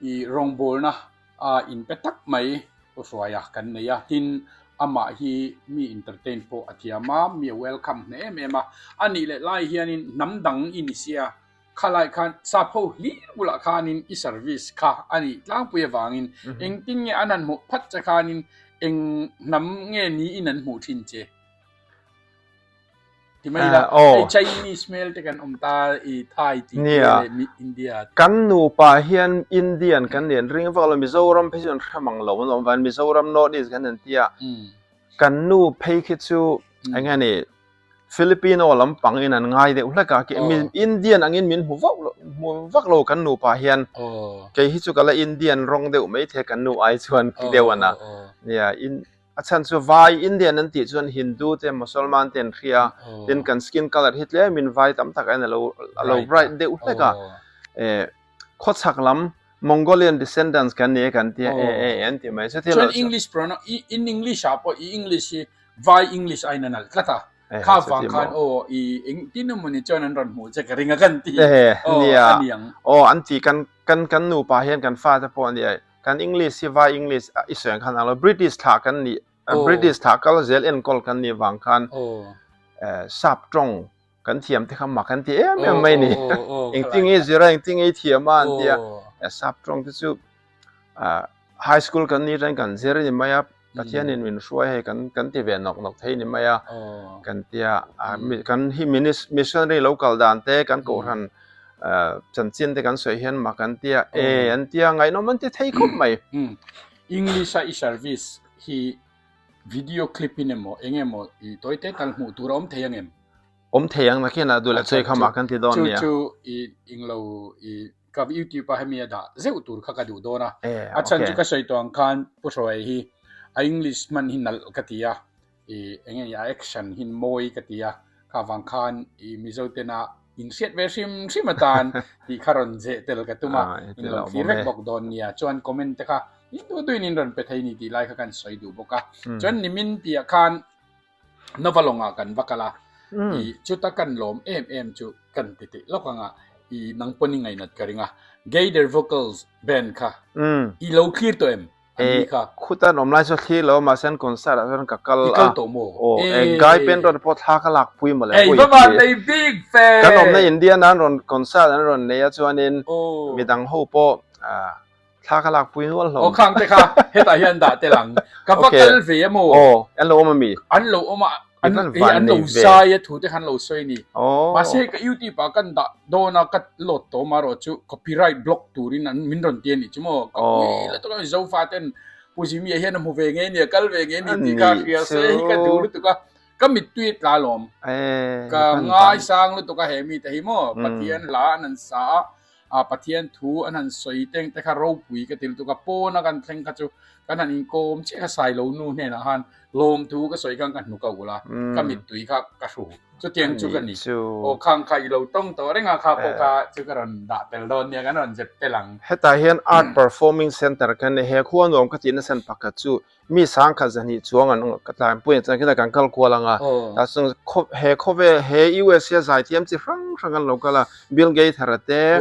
i rawngbawlna a inpe tak mai Pu Hruaia kan nei a, tin amah hi mi entertain pawh a thiam a, mi a welcome hneh em em a, a nih leh lai hianin hnam dang i ni sia, khalai khan sap ho hlir bulah khanin i service kha a nih tlangpui avangin engtin nge an han hmuh phat che khanin eng hnam nge niin an hmuh thin che? Ti mai la, hei Chinese hmel te kan awm ta i Thai tih te leh India. Kan nupa hian Indian kan nen ring vak lo, Mizoram phei chu an hre mang lo an awm vang, Mizoram North East kan intia. Kan nu phei khi chu eng nge ni Filipino lampang in an ngai deuh hlek a, Indian angin min hmu vak lo, hmu vak lo kan nupa hian. Kei hi chu ka la Indian rawng deuh maithei kan nu ai chuan deuh a na. Nia, A chhan chu vai Indian an tih chuan Hindu te Mosolman te an hria tin kan skin colour hi tlemin vai tam tak aiin alo alo bright deuh hlek a eh khawchhak lam Mongolian descendants kan ni e kan tia e e an ti mai chuti Chuan English pronoun in English ah pawh i English hi vai English aiin a nalh tlat a. Kha vang khan aw i engtin emaw ni chuan an rawn hmuh che ka ring a kan ti. Aw a niang. Aw an ti kan kan kan nupa hian kan fate pawh a nia kan English hi vai English i sawi ang khan ang lo British thlah kan nih British thlah kal zel enkawl kan nih vang khan sap tawng kan thiam te kha mak an ti em em mai ni. Engtin nge zir a engtin nge i thiam a an ti a sap tawng te chu high school kan nih atangin kan zir a ni mai a Pathianin min hruai hei kan kan ti ve nawk nawk thei ni mai a kan tia kan hi missionary lo kal dan te kan kohhran chanchin te kan sawi hian mak an tia e an tia ngaihnawm an ti thei khawp mai. English a i service hi video clip in emaw eng emaw i tawi te tal hmuh tur a awm thei ang em? Awm thei ang nakin a duh leh chawi kha mah kan ti dawn nia. Chu chu i englo i Ka YouTube a hemi a dah zeuh tur kha ka duh dawn a. A chhan chu ka sawi tawh ang khan Pu Hruai hi a English hman hi nalh ka ti a, i eng nge a action hi mawi ka ti a, kha vang khan i Mizo tena inhriat ve hrim hrim atan tih kha rawn zeh tel ka tum a, in lo thlir vek bawk dawn nia. Chuan comment te kha in duh duhin in rawn pe thei ni tih lai kha kan sawi duh bawk a. Chuan nimin piah khan Nova lawngah kan va kal a, i chuta kan lawm em em chu kan ti tih lawk anga i nang pawn i ngainat ka ring a, Gaither Vocals band kha i lo thlir tawh em? An ni kha. Khuta an awm lai chu thlir lo mahse an concert ah chuan ka kal a. I kal tawh maw? Aw, e Guy Penrod pawh thla ka lak pui mawle. Ei va van nei bik fe! Kan awmna Indiana an rawn concert an rawn nei a chuanin midang ho pawh Thla ka lak pui nual hlawm. Aw khang te kha hetah hian dah tel ang. Ka va kal ve a maw? Aw, an lo awm a mi? An lo awm a, an an lo zai a thu te kha an lo sawi a ni. Mahse ka YouTube ah kan dah dawn a, ka load tawh awm erawh chu copyright block turin an min rawn ti a nih chu maw? Ka pui la tawk a, Zofa ten Pu Jimmy-a hian a hmu ve ngei a ni, a kal ve ngei a ni tih kha hria se hi ka duh lutuk a, ka mittui a tla lawm. Ka ngaisang lutuk a he mite hi maw? Pathian hla an han sa a, a Pathian thu an han sawi teng te kha ropui ka ti lutuk a, pawna kan thleng kha chu kan han inkawm chiah kha Sailo nu hnenah khan lawmthu ka sawi khan ka hnuk a ulh a, ka mittui kha ka hru chutiang chu ka ni. Aw khang kha i lo tawng tawh reng a, kha pawh kha chu ka rawn dah tel dawn nia, kan rawn zep tel ang. Hetah hian Art Performing Centre kan nei, he khua nuam ka tihna chhan pakhat chu Mi sangkhat zahnih chuang an ka tlanpui ang chuan khilai kan kal kual ang a, tah chuan khaw he khawvel he USA zaithiam chi hrang hrang an lo kal a, Bill Gaither a te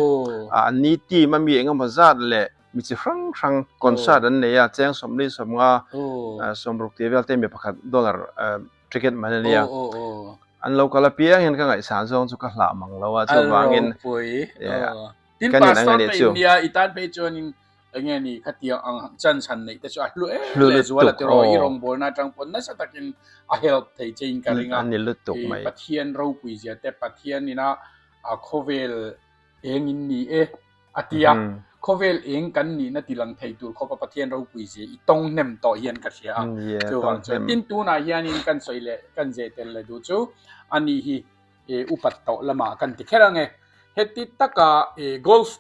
ah an ni team a mi eng emaw zat leh mi chi hrang hrang concert an nei a, cheng sawmli sawmnga sawmruk tih vel te mi pakhat dollar ticket man a nia, an lo kal apiang hian ka ngaihsan zawng chu ka hlah mang lo a chuvangin Tin pastor te in nia i tan phei chuanin enge ni khatiang ang chance han neih te chu a hlu em leh zual a tiraw i rawngbawlna atang pawn nasa takin a help thei che in ka ring a i Pathian ropui zia te Pathian ina a khawvel eng in ni e a ti a khawvel eng kan nihna ti lang thei tur khawpa Pathian ropui zia i tawng hnem tawh hian ka hria a chuvang chuan tin tunah hianin kan sawi leh kan zeh tel leh duh chu ani hi upat tawh lamah kan ti kher ang e. Heti taka golf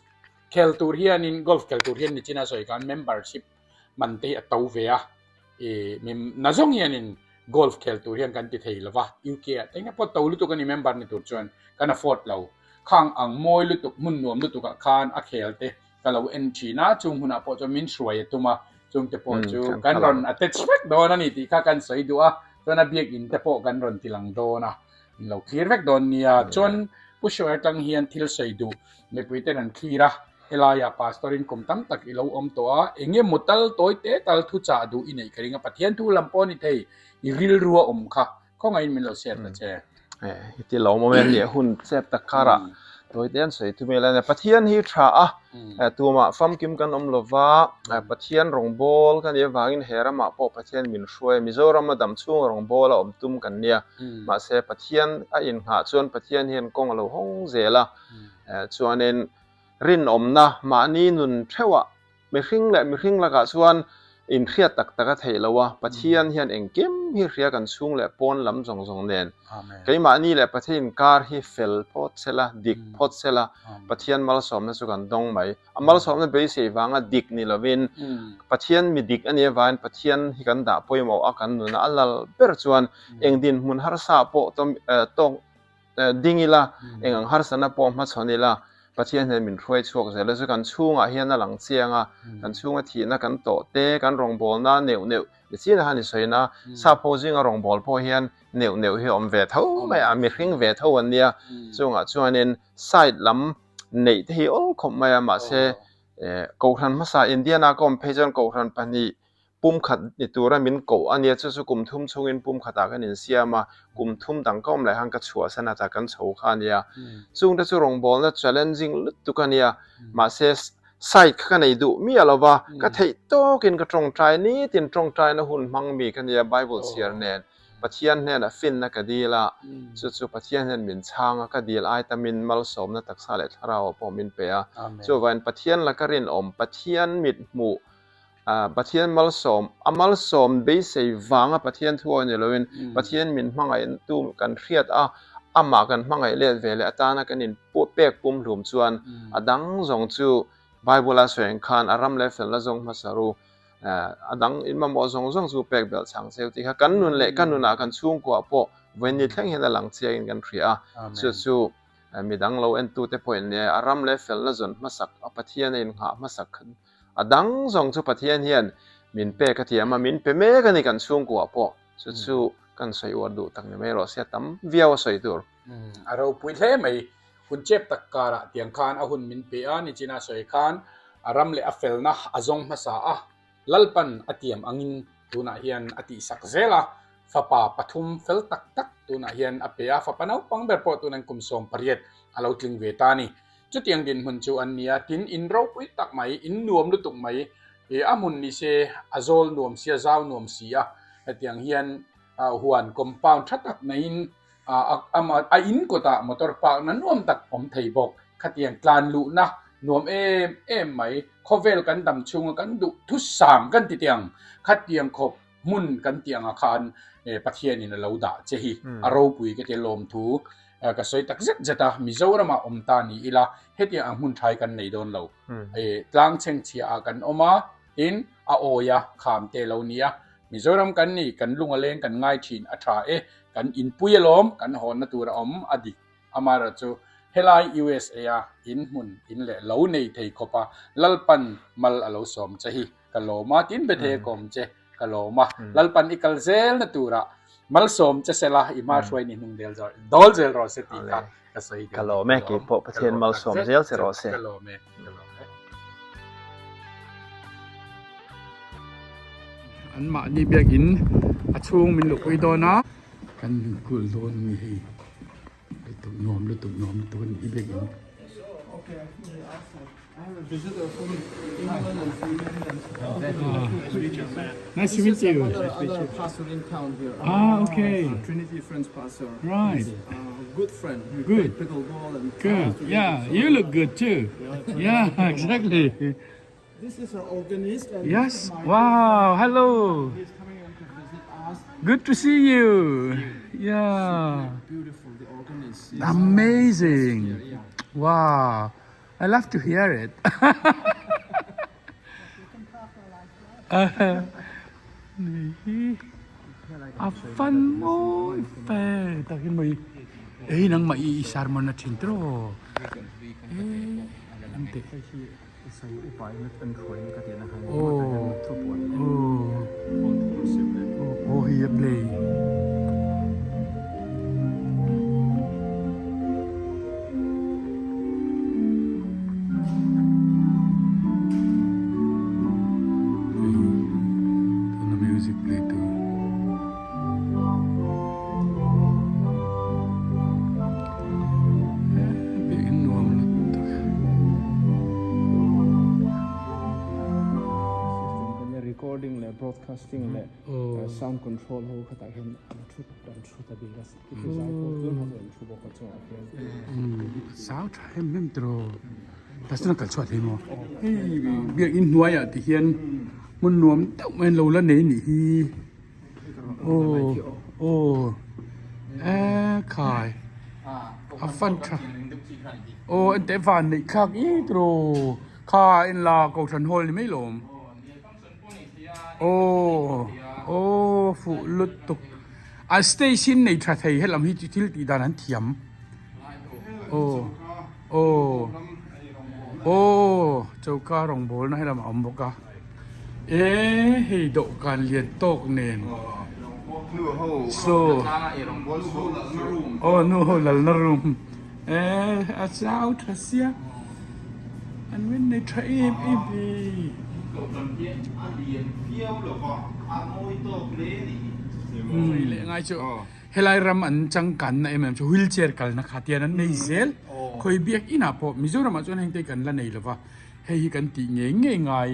khel tur hianin golf khel tur hian nichina sawi khan membership man te hi a to ve a, na zawng hianin golf khel tur hian kan ti thei lo va, UK ah te engemaw pawh to lutuk a ni member ni tur chuan kan afford lo. Khang ang mawi lutuk hmun nuam lutuk ah khan a khel te ka lo en thin a, chung hunah pawh chuan min hruai a tum a, chungte pawh chu kan rawn attach vek dawn a ni tih kha kan sawi duh a, chuan a biakinn te pawh kan rawn ti lang dawn a, min lo thlir vek dawn nia. Chuan Pu Hruai atang hian thil sawi duh mipui ten an thlir a, helaiah Pastor in kum tam tak i lo awm tawh a, eng emaw tal tawi te tal thuchah duh i neih ka ring a, Pathian thu lam pawh a ni thei, i rilru a awm kha Khawngaihin min lo share ta che. Heti lo awm em nia hun chep tak karah tawi te an sawi thu mai lai a ni. Pathian hi tha a, tumah famkim kan awm lova, Pathian rawngbâwl ka nih avangin he ramah pawh Pathian min hruai a, Mizoram a dam chhung rawngbâwl a awm tum kan nia. Mahse Pathian a inghah chuan Pathian hian kawng a lo hawng zel a, chuanin rinawmna mahni nun theuhah Mihring leh mihring lakah chuan inhriat tak tak a theih lo a, Pathian hian engkim hi hria kan chhung leh pawn lam zawng zawng nen. Keimahni leh Pathian inkar hi fel phawt se la, dik phawt se la, Pathian malsawmna chu kan dawng mai. A malsawmna beisei vanga dik ni lovin, Pathian mi dik a nih avangin Pathian hi kan dah pawimawh a, kan nuna a lal ber chuan eng dinhmun harsa pawh tawk ding ila, eng ang harsatna pawh hmachhawn ila. Pathian hian min hruai chhuak zel a, chu kan chhungah hian a lang chiang a, kan chhunga thihna kan tawh te, kan rawngbawlna neuh neuh ni chin a han insawi na, sap ho zinga rawngbâwl pawh hian neuh neuh hi a awm ve tho mai a, mihring ve tho an nia, chungah chuanin side lam neih te hi awl khawp mai a, mahse Kohhran hmasa Indiana ka awm phei chuan Kohhran pahnih pumkhat ni tura min koh a nia, chu chu kum thum chhungin pumkhatah kan insiam a, kum thum dang ka awm leh khan ka chhuahsan a, tah kan chho kha a nia. Chungte chu rawngbawlna challenging lutuk a nia, mahse side kha ka nei duh miah lo va, ka theih tawkin ka tawngtai nitin tawngtaina hun hmang mi ka nia Bible chhiar nen Pathian hnenah finna ka dil a, chu chu Pathian hian min chhang a, ka dil ai tamin malsawmna taksa leh thlarau ah pawh min pe a, chuvangin Pathian laka rinawm Pathian mithmuh Pathian malsawm, a malsawm beisei vanga Pathian thu a ni loin Pathian min hmangaihtu kan hriat a, amah kan hmangaih let ve leh atana kan in pek pumhlum chuan a dang zawng chu Bible-a sawi ang khan a ram leh felna zawng hmasa ru, a dang in mamawh zawng zawng chu pek belh chang cheu tih kha kan nun leh ka nunah kan chhungkuah pawh vawiin ni thleng hian a lang chiangin kan hria a, chu chu midang lo entute pawhin a ram leh felna zawn hmasak a Pathian a innghah hmasak A dang zawng chu Pathian hian min pek a thiam a, min pe mek a ni kan chhungkuah pawh. Chu chu kan sawi uar duh tak ni mai rawh se, a tam viau a sawi tur. A ropui hle mai. Hun chep tak karah tiang khan a hun min pe a, nichina sawi khan a ram leh a felna a zawng hmasa a, Lalpan a tiam angin tunah hian a tihsak zel a, fapa pathum fel tak tak tunah hian a pe a, fapa naupang ber pawh tunan kum 18 a lo tling ve ta a ni. Chutiang dinhmun chu an ni a, tin in ropui tak mai, in nuam lutuk mai, ih a hmun ni se a zawl nuam si a, zau nuam si a, hetiang hian huan compound tha tak neiin a in kawtah motor park na nuam tak awm thei bawk. Khatiang tlan luhna nuam em em mai, khawvel kan dam chhunga kan duh thusam kan ti tiang, khatiang khawp hmun kan tih angah khan Pathianin a lo dah che hi a ropui ka ti lawmthu ka sawi tak zet zet a, Mizoramah awm ta ni ila hetiang ang hmun thai kan nei dawn lo. Tlang chhengchhia ah kan awm a, tin a awi a, kham te lo ni a, Mizoram kan ni, kan lung a leng kan ngai thin a tha e, kan inpui alawm, kan hawnna tur a awm a dik. Amaherawh chu helai USA a in hmun in leh lo nei thei khawp a, Lalpan mal a lo sawm che hi ka lawm a, tin be thei a kawm che ka lawm a, Lalpan i kal zel na turah malsawm che sela i hma hruai ni hnung del zawh dawl zel rawh se tih kha ka sawi Ka lawm e, kei pawh Pathian malsawm zel che rawh se. Ka lawm e, ka lawm e. An mahni biakin a chhung min luhpui dawn a. Kan kulh dawn a ni hei. Lutuk nuam lutuk nuam lutuk a ni biakin. Nice to meet you. Other pastor in town here. Ah, okay. Trinity Friends pastor. Right. Good friend. We Good. play pickleball and Good. Yeah, you look good too. Yeah, exactly. This is our organist. And Yes. This is my Wow. Hello. He's coming in to visit us. Good to see you. Yeah. Beautiful, the organist. Is Amazing. Yeah. Wow. I love to hear it. A fan mawi fe takin mai ei nang mah i sermon a thin tiraw e ang teh aw aw hei a play. Tuna music play tur. Biakinn nuam lutuk. Recording leh broadcasting leh sound control ho khatah hian an thu an thu ta bik a Sau tha em em tiraw ta chuan a kal chhuah thei maw hei biakinn hnuaiah ti hian hmun nuam deuh mai an lo la nei anih hi aw aw e khai a fan tha aw enteh van neih thlak i tiraw kha en la kohhran hall ni mai lawm. Aw aw fuh lutuk a stage hi nei tha thei helam hi thil tih dan an thiam aw aw. Aw choka rawngbawlna helamah a awm bawk a e hei dawhkan lian tawk nen saw aw nu ho lalna room e a chau tha sia an rin nei tha em em e. Ngai chu. Helai ram an changkanna em em chu wheelchair kalna kha tian an nei zel. Khawi biak inah pawh Mizoramah chuan heng te kan la nei lova, hei hi kan tih ngei ngei ngai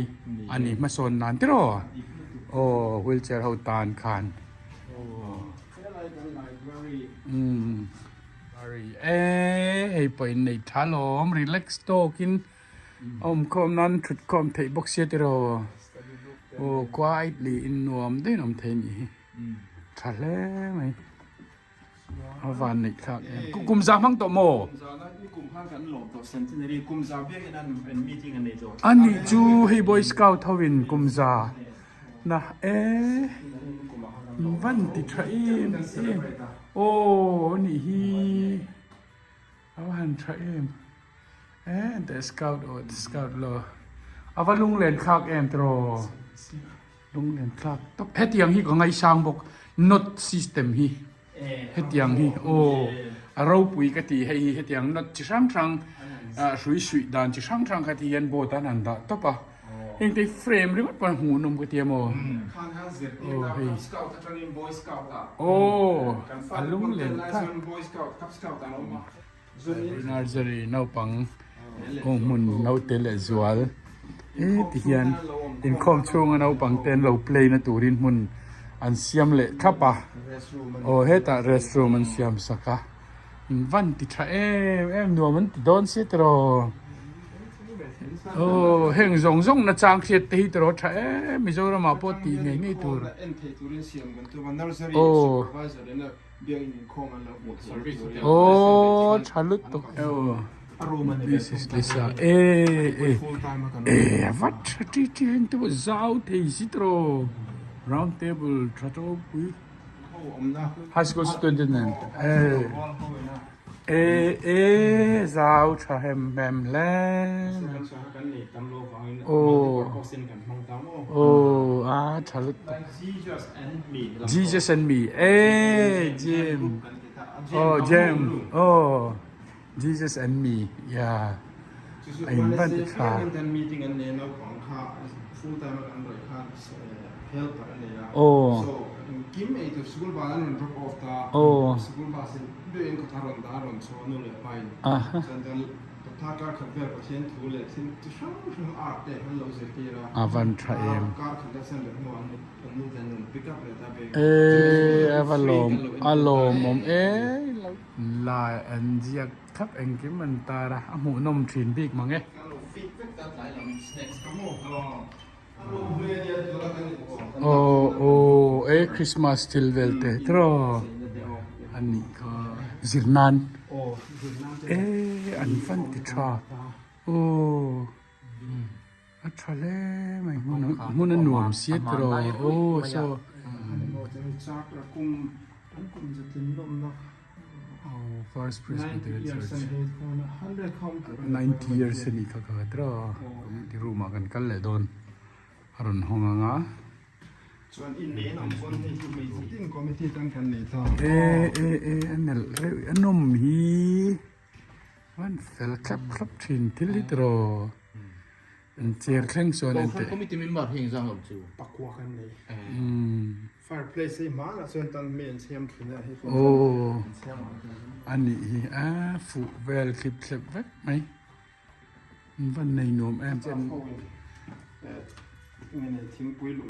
a ni hmasawn nan tiraw? Aw wheelchair ho tan khan. Umm e hei pawh in nei tha lawm relax tawkin awmkhawm nan thutkhawm theih bawk sia tiraw? Aw quietly in nuam deuhin awm thei a nih hi. Tha hle mai a van neih thlak em kum za hmang tawh maw a nih chu hei boy scout ho in kum za na e van ti tha em em aw a nih hi a va han tha em e the scout aw the scout lo a va lunglen thlak em tiraw. Lunglen thlak tawp hetiang hi ka ngaisang bawk knot system hi hetiang hi aw a ropui ka ti hei hi hetiang knot chi hrang hrang ah hrui suih dan chi hrang hrang kha ti hian board an han dah tawp a heng te hi frame ringawt pawh hmuh nawm ka ti a maw aw hei aw a lunglen thlak Nursery naupang aw hmun naute leh zual he ti hian inkhawm chhunga naupang te an lo play na turin hmun an siam leh thlap a aw hetah restroom an siam sak a in van ti tha em em nuam an ti dawn sia tiraw aw heng zawng zawng na chang hriat te hi tiraw tha em Mizoramah pawh tih ngei ngei tur aw. Aww tha lutuk e this is Lisa e e e a va tha ti ti heng te pawh zau thei si tawh round table tha tawh pui high school student nen e e e zau tha hem hem hle aw aw a tha lutuk. Jesus and me eh Jim oh Jim oh Jesus and me yeah a in van ti tha oh oh aha A van tha em. E a va lawm a lawmawm e lai an ziak thlap engkim an tar a a hmuhnawm thin bik mang e. Aw aw e Christmas thil vel te tiraw a nih kha zir nan e an van ti tha aw a tha hle mai hmun hmun a nuam sia tiraw aw saw. First Presbyterian Church 90 years a nih kha ka hre tawh a room ah kan kal leh dawn a rawn hawng ang a e e e a nelh reuh a nawm hi a fel thlap thlap thin thil hi tiraw. An chair thleng chuan en teh. Committee member hi engzang lo chu. Pakua kan nei. Fireplace hi hmanah chuan tan mi an siam thin a hei pawh an siam ang thin. A nih hi a fuh vel thlip thlep vek mai. An van nei nuam em.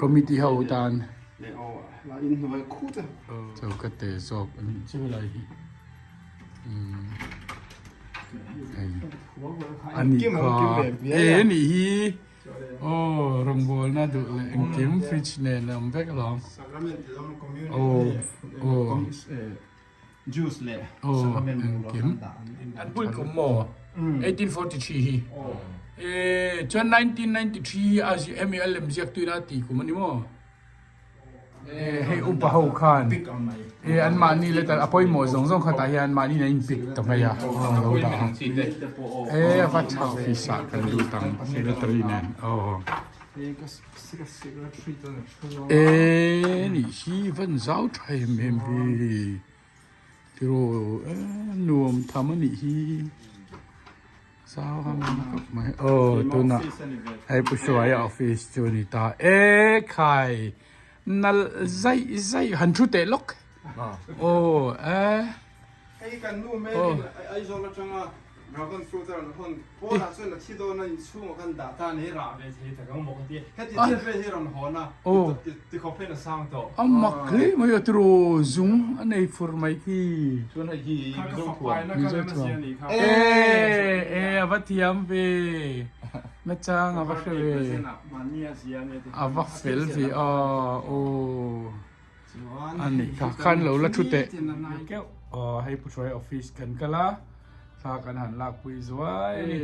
Committee ho tan. Choka te zawk a nih chu helai hi. A nih kha e a nih hi aw rawngbawlna duh leh engkim fridge nen a awm vek alawm aw aw aw engkim an bul kum maw 1843 hi e chuan 1993 a hemi a lem ziak tuina tih kum a ni maw. Hei upa ho khan e an mahni le a pawimawh zawng zawng kha tah hian mahni in an in pick ta mai a lo dah a e a va tha office ah kan lut ang secretary nen aw e nih hi van zau tha em em hi tiraw e nuam tham a nih hi. Zau ham khawp mai aw tunah hei Pu Hruaia office chu a ni ta e khai nalh zaih zaih han thu teh lawk aw e Hei kan nu Mary Aizawl atanga Dragon fruit a rawn hawn pawnah chuan a thi dawn a inchhungah khan dah ta a ni rah ve thei tak ang maw ka ti heti thil vel hi rawn hawn a tikhawp hian a sang tawh. A mak hle mai a tiraw zung a nei fur mai khi. Chuan hei hi Mizo thuam. Mizo thuam. E e a va thiam ve nachang a va hre ve a va fel ve a aw a nih kha khan lo la thu teh keuh aw hei Pu Hruai office kan kal a thla kan han lak pui zuai a ni.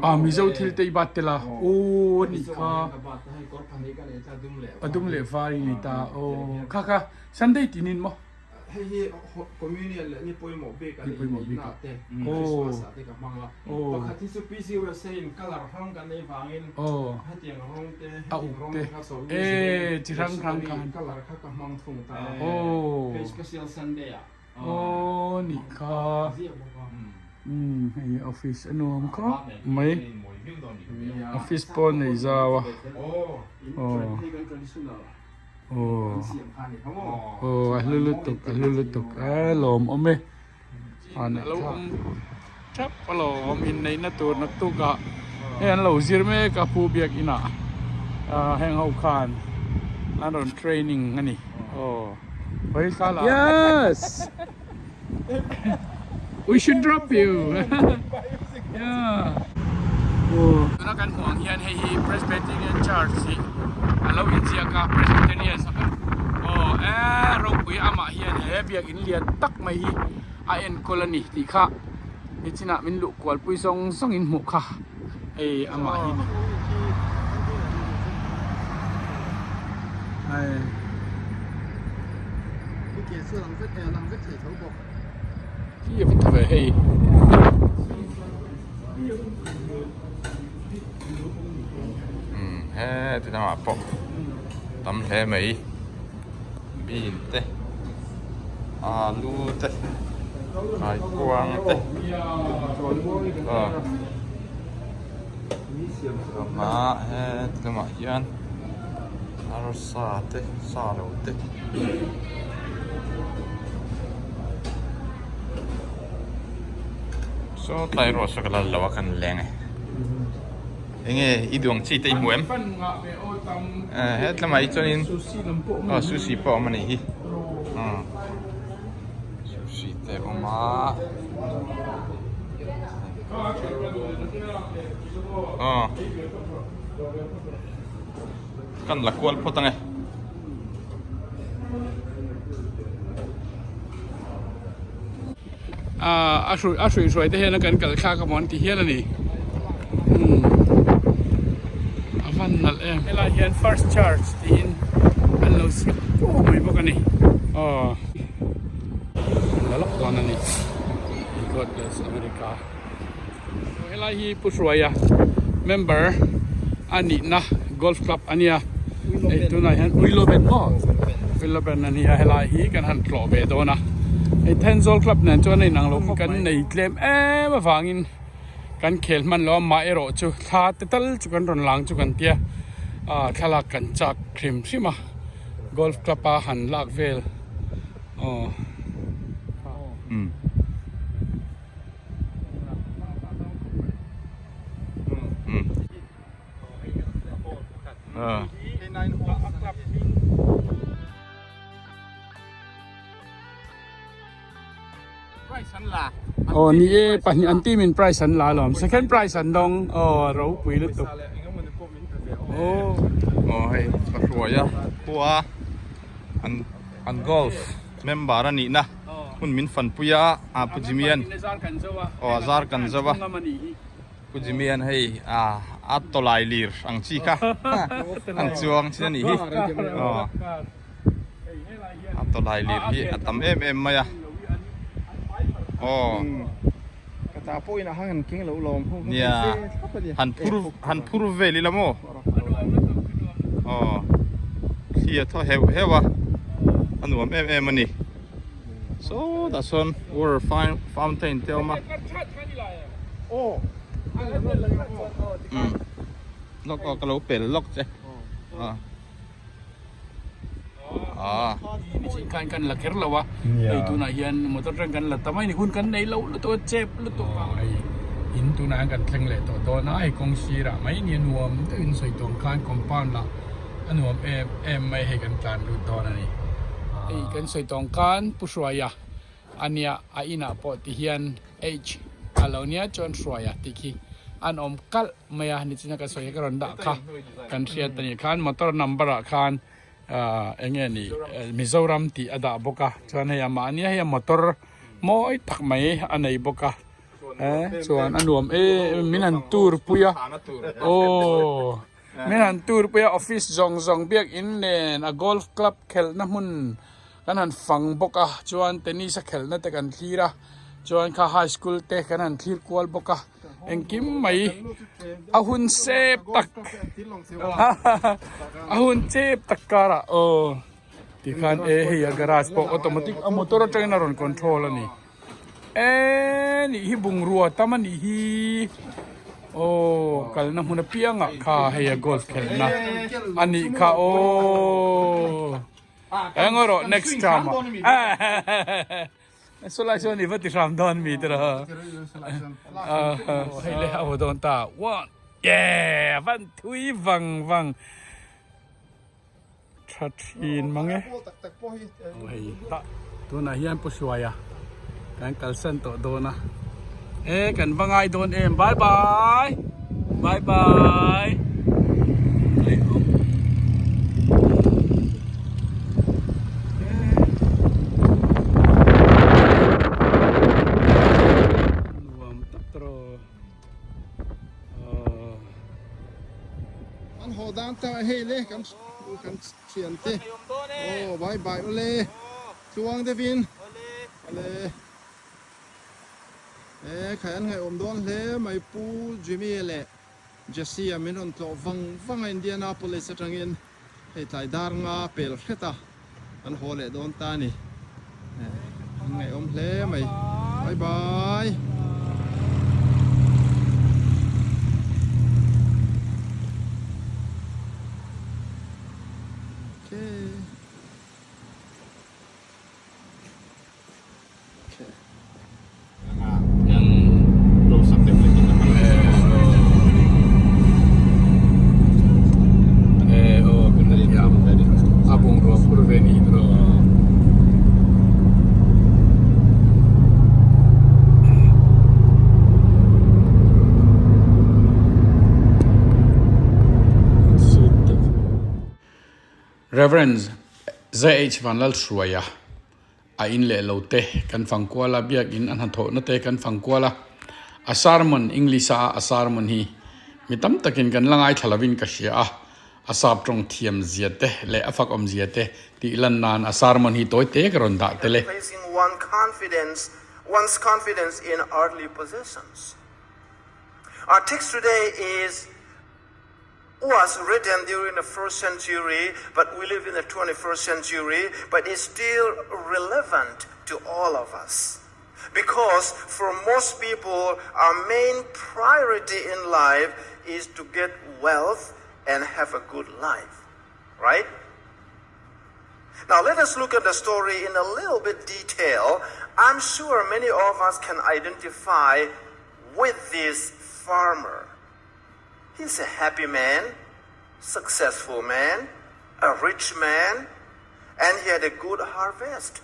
A Mizo thil te i bat tel a aw a nih kha a dum leh var i ni ta aw kha kha Sunday tinin maw. Hei hi communion leh ni pawimawh bik a ni inneihna te Christmas ah te ka hmang a pakhat hi chu PC USA in colour hrang kan nei vangin hetiang rawng te hetiang rawng te kha sawi zerin colour kha ka hmang thung ta a hei special Sunday ah aw nih kha hei office a nuam khawp mai office pawh nei zau a aw. Aw aw a hlu lutuk a hlu lutuk e lawm awm e an lo awm thap alawm inneihna tur naktuk ah hei an lo zir mek a pu biakin ah ah heng ho khan an rawn training a ni aw hawi thla la yes we should drop you yeah aw tuna kan hmuh ang hian hei hi Presbyterian Church tih a lo inziak a Presbyterian aw e ropui amah hian he biakin lian tak mai hi a enkawl a ni tih kha nichinah min luh kual pui zawng zawng in hmuh kha hei amah hi ni hei. Hi a va tha ve hei. Umm he ti lamah pawh tam hle mai bean te alu te kaikuang te ah he ti lamah hian arsa te sa lo te. Saw tlai ruah saw ka lal lo a kan leng e enge i duang chi te i hmu em hetlama hi chuanin aw sushi pawh a awm a nih hi sushi te a awm a aw kan la kual phawt ang e. A a hruihhruai te hian a kan kal thlak amaw an ti hial a ni umm a van nalh em helai hian first church tiin an lo siam fo mai bawk a ni aw an la lawk dawn a ni God bless America helai hi Pu Hruaia member a nihna golf club a nia hei tunah hian Uiloben maw Uiloben a nia helai hi kan han tlawh ve dawn a hei Thenzawl club nen chuan a inang lo khawp kan nei tlem em avangin kan khel hman lo a mah erawh chu thla te tal chu kan rawn lang chu kan tia ah thlalak kan chak hrim hrim a golf club a han lak vel aw. Aw ni e pahnih an team in prize an la alawm second prize an dawng aw ropui lutuk aw aw hei ka hruai a khua an an golf member a nihna hun min fanpui a a pu Jimmy an aw a zar kan zo a. Pu Jimmy an hei a tawlai lir ang chi kha an chuang chin a nih hi aw a tawlai lir hi a tam em em mai a aw nia han phur han phur vel ila maw aw thli a thaw heuh heuh a a nuam em em a ni sawtah sawn water fountain te a awm a. Lawk aw ka lo pel lawk che a a khan kan la kher lo a hei tunah hian motor atang kan la ta mai ni hun kan nei lo lutuk a chep lutuk a hei in tunah hian kan thleng leh tawh dawn a hei kawng sirah mai ni a nuam deuhin sawi tawng khan compound lah a nuam em em mai hei kan tlan lut dawn a ni hei kan sawi tawng khan Pu Hruaia ania a inah pawh ti hian H a lo nia chuan hruaia tih khi an awm kalh mai a nichina ka sawi ka rawn dah kha kan hriat a nih khan motor number ah khan ah eng nge ni Mizoram tih a dah bawk a chuan hei amah ania hei a motor mawi tak mai a nei bawk a eh chuan a nuam em min han tour pui a aw min han tour pui a office zawng zawng biakin nen a golf club khelhna hmun Kan han fang bawk a, chuan tennis a khelhna te kan thlir a, chuan kha high school te kan han thlir kual bawk a, engkim mai a hun sep tak a hun chep tak karah aw tikhan e hei a garage pawh automatic a motor atangin a rawn control a ni e nih hi bungrua tam a nih hi aw kalna hmun apiangah kha hei a golf khelhna a nih kha aw. Eng rawh next term ah. Solai chuan i va ti hram dawn mi tira. Hei le a haw dawn ta. One. Yeah, van thui vang vang. Tha thin mang e. Hei ta tunah hian Pu Hruaia kan kalsan tawh dawn a. E kan va ngai dawn em bye bye bye bye nuam tak tawh An haw dan ta hei le kan kan thian te aw bye bye awle tluang deuhin awle. E khai an ngaihawm dawn hle mai Pu Jimmy leh Jesse a min rawn tlawh vang vang a Indianapolis atangin hei tlai dar nga pel hret a an haw leh dawn ta a ni an ngaihawm hle mai bye bye. Okay. A bungrua phur ve ni tawh. Rev. ZH Vanlalhruaia a in leh lo te kan fang kual a, biakin a hnathawhna te kan fang kual a, a sermon English a a sermon hi mi tam takin kan la ngaithla lovin ka hria a, a sap tawng thiam zia te leh a fak awm zia te tih lan nan a sermon hi tawi te ka rawn dah tel e. Placing one confidence, one's confidence in earthly possessions. Our text today is was written during the first century, but we live in the 21st century, but it's still relevant to all of us. Because for most people, our main priority in life is to get wealth and have a good life, right? Now let us look at the story in a little bit detail. I'm sure many of us can identify with this farmer. He's a happy man, successful man, a rich man, and he had a good harvest.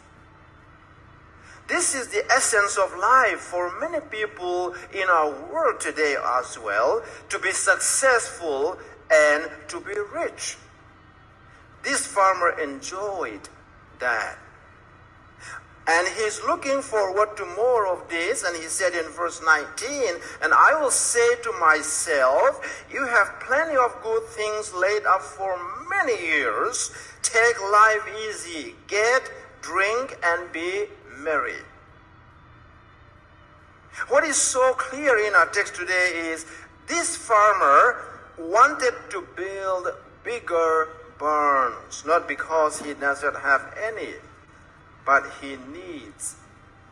This is the essence of life for many people in our world today as well to be successful and to be rich. This farmer enjoyed that. And he's looking forward to more of this. And he said in verse 19, And I will say to myself, You have plenty of good things laid up for many years. Take life easy, get, drink, and be merry. What is so clear in our text today is this farmer wanted to build bigger barns, not because he doesn't have any, but he needs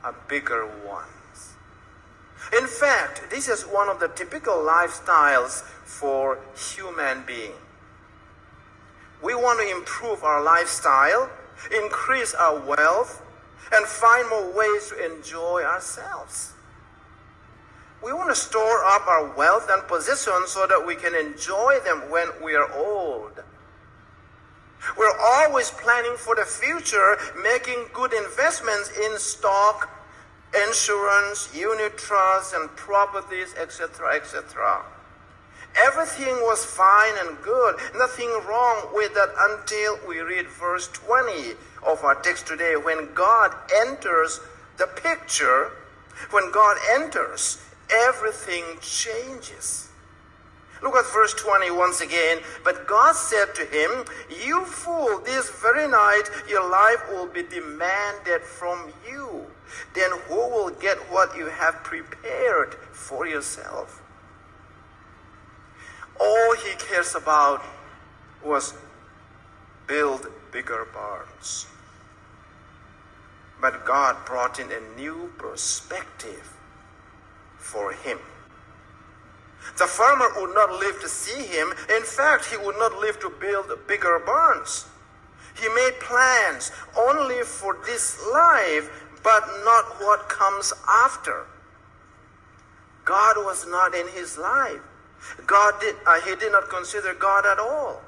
a bigger ones. In fact, this is one of the typical lifestyles for human being. We want to improve our lifestyle, increase our wealth, and find more ways to enjoy ourselves. We want to store up our wealth and position so that we can enjoy them when we are old. We're always planning for the future, making good investments in stock, insurance, unit trusts, and properties, etc., etc. Everything was fine and good, nothing wrong with that until we read verse 20 of our text today. When God enters the picture, when God enters, everything changes. Look at verse 20 once again. But God said to him, You fool, this very night your life will be demanded from you. Then who will get what you have prepared for yourself? All he cares about was build bigger barns. But God brought in a new perspective for him. The farmer would not live to see him. In fact, he would not live to build bigger barns. He made plans only for this life, but not what comes after. God was not in his life. God did, uh, he did not consider God at all.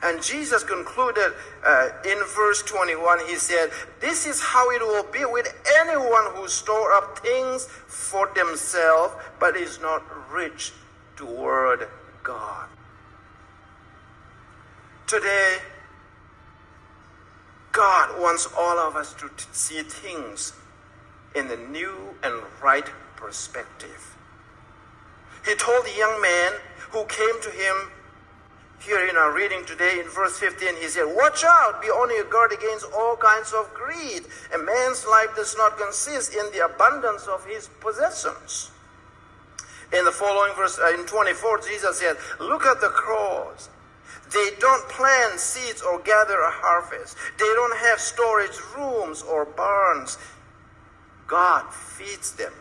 And Jesus concluded uh, in verse 21, he said, This is how it will be with anyone who store up things for themselves, but is not rich toward God. Today, God wants all of us to see things in a new and right perspective. He told the young man who came to him here in our reading today in verse 15, he said, Watch out, be on your guard against all kinds of greed. A man's life does not consist in the abundance of his possessions. In the following verse, uh, in 24, Jesus said, Look at the crows. They don't plant seeds or gather a harvest. They don't have storage rooms or barns. God feeds them.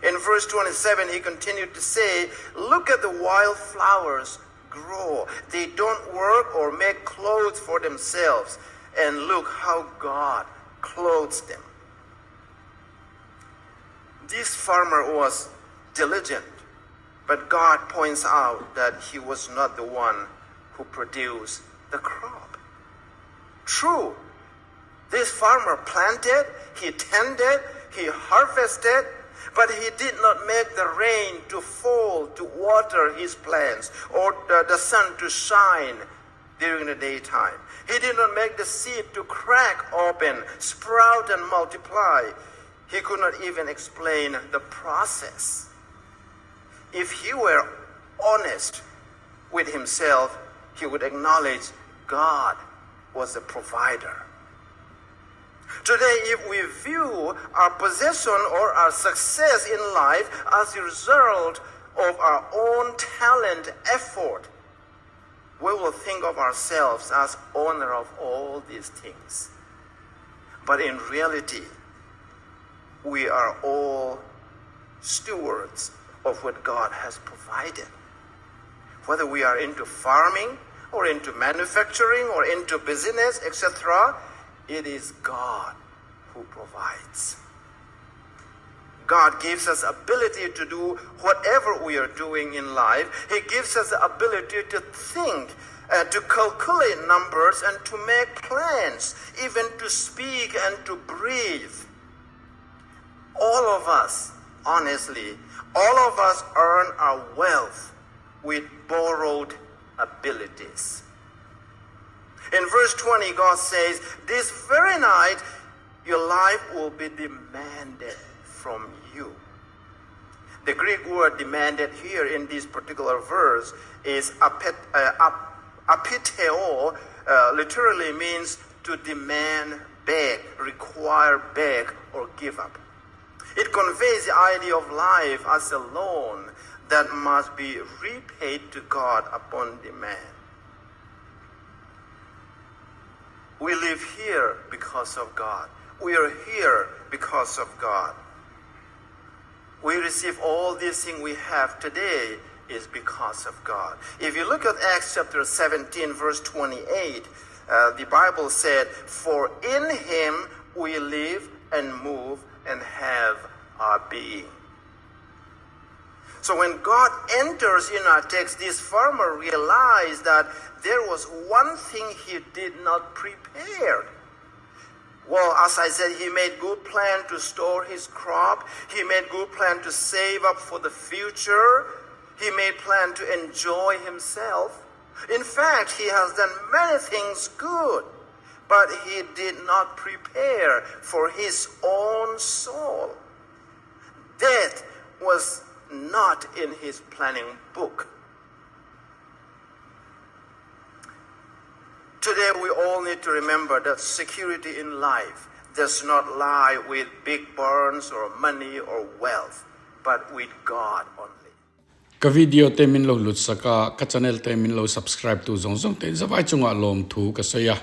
In verse 27, he continued to say, Look at the wild flowers grow. They don't work or make clothes for themselves. And look how God clothes them. This farmer was diligent, but God points out that he was not the one who produced the crop. True, this farmer planted, he tended, he harvested, but he did not make the rain to fall to water his plants or the, the sun to shine during the daytime. He did not make the seed to crack open, sprout, and multiply. He could not even explain the process. If he were honest with himself, he would acknowledge God was the provider. Today, if we view our possession or our success in life as the result of our own talent, effort, we will think of ourselves as owner of all these things. But in reality, we are all stewards of what God has provided. Whether we are into farming or into manufacturing or into business, etc., it is God who provides. God gives us ability to do whatever we are doing in life. He gives us the ability to think, uh, to calculate numbers and to make plans, even to speak and to breathe. All of us, honestly, all of us earn our wealth with borrowed abilities. In verse 20, God says, This very night, Your life will be demanded from you. The Greek word demanded here in this particular verse is apet, uh, apiteo, uh, literally means to demand beg, require beg, or give up. It conveys the idea of life as a loan that must be repaid to God upon demand. We live here because of God. We are here because of God. We receive all these things we have today is because of God. If you look at Acts chapter 17, verse 28, uh, the Bible said, For in him we live and move and have our being. So when God enters in our text, this farmer realized that there was one thing he did not prepare. Well, as I said, he made good plan to store his crop. He made good plan to save up for the future. He made plan to enjoy himself. In fact, he has done many things good, but he did not prepare for his own soul. Death was not in his planning book. Today, we all need to remember that security in life does not lie with big barns or money or wealth, but with God only. Ka video te min lo hlut sak a, ka channel te min lo subscribe tu zawng zawng te zavai chungah lawmthu ka sawi a.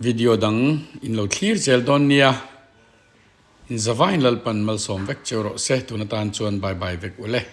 Video dang in lo thlir zel dawn nia. In zavaiin Lalpan malsawm vek cheu rawh se, tun atan chuan bye bye vek ule.